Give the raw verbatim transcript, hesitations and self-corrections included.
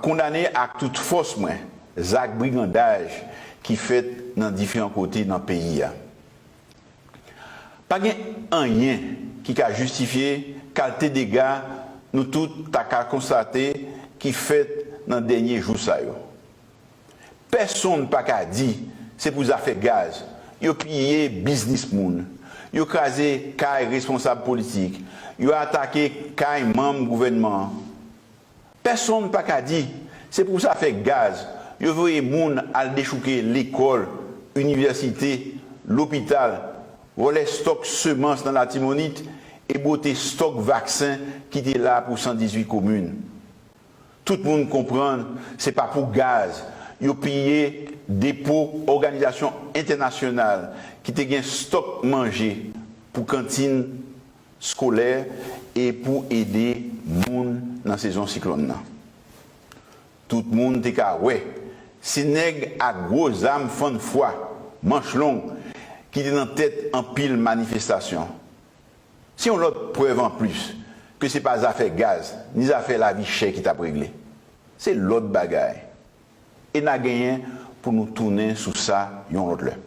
Kondane ak tout fòs mwen zak brigandaj ki fèt nan diferan kote nan peyi a. Pa gen anyen ki ka jistifye kalte dega nou tout ta ka konstate ki fèt nan dènye jou sa yo. Pèsonn pa ka di se pou zafè gaz yo piye biznis moun, yo kraze kay responsab politik, yo atake kay manm gouvènman an. Pèsonn pa ka di se pou zafè gaz yo voye moun al dechouke lekòl, inivèsite, lopital, vòlè stòk semans nan Latibonit e bwote stòk vaksen ki te la pou san dizuit komin. Tout moun konprann se pa pou gaz yo piye depo òganizasyon entènasyonal ki te gen stòk manje pou kantin skolè e pou ede moun nan sezon siklòn nan. Tout moun te ka wè se nèg ak gwo zam fann fwa, manch long, ki te nan tèt anpil manifestasyon. Se yon lòt prèv anplis ke se pa zafè gaz ni zafè lavi chè ki t ap regle. Se lòt bagay. E n a genyen pou nou tounen sou sa yon lòt lè.